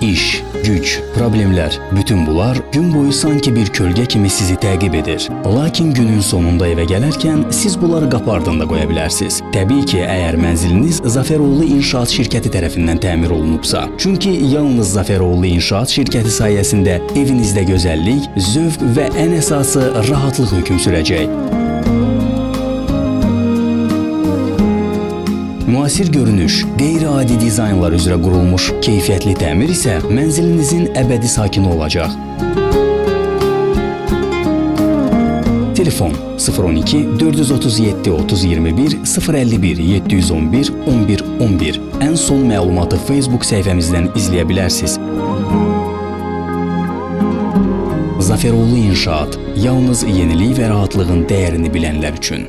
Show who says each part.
Speaker 1: İş, güc, problemlər, bütün bunlar gün boyu sanki bir kölgə kimi sizi təqib edir. Lakin günün sonunda evə gələrkən siz bunları qapı ardında qoya bilərsiniz. Təbii ki, əgər mənziliniz Zəfəroğlu İnşaat şirkəti tərəfindən təmir olunubsa. Çünki yalnız Zəfəroğlu İnşaat şirkəti sayəsində evinizdə gözəllik, zövq və ən əsası rahatlıq hökm sürəcək. Müasir görünüş, qeyri-adi dizaynlar üzrə qurulmuş keyfiyyətli təmir isə mənzilinizin əbədi sakini olacaq. Telefon 012 437 30 21 051 711 11 11. Ən son məlumatı Facebook səhifəmizdən izləyə bilərsiniz. Zəfəroğlu İnşaat, yalnız yenilik və rahatlığın dəyərini bilənlər üçün.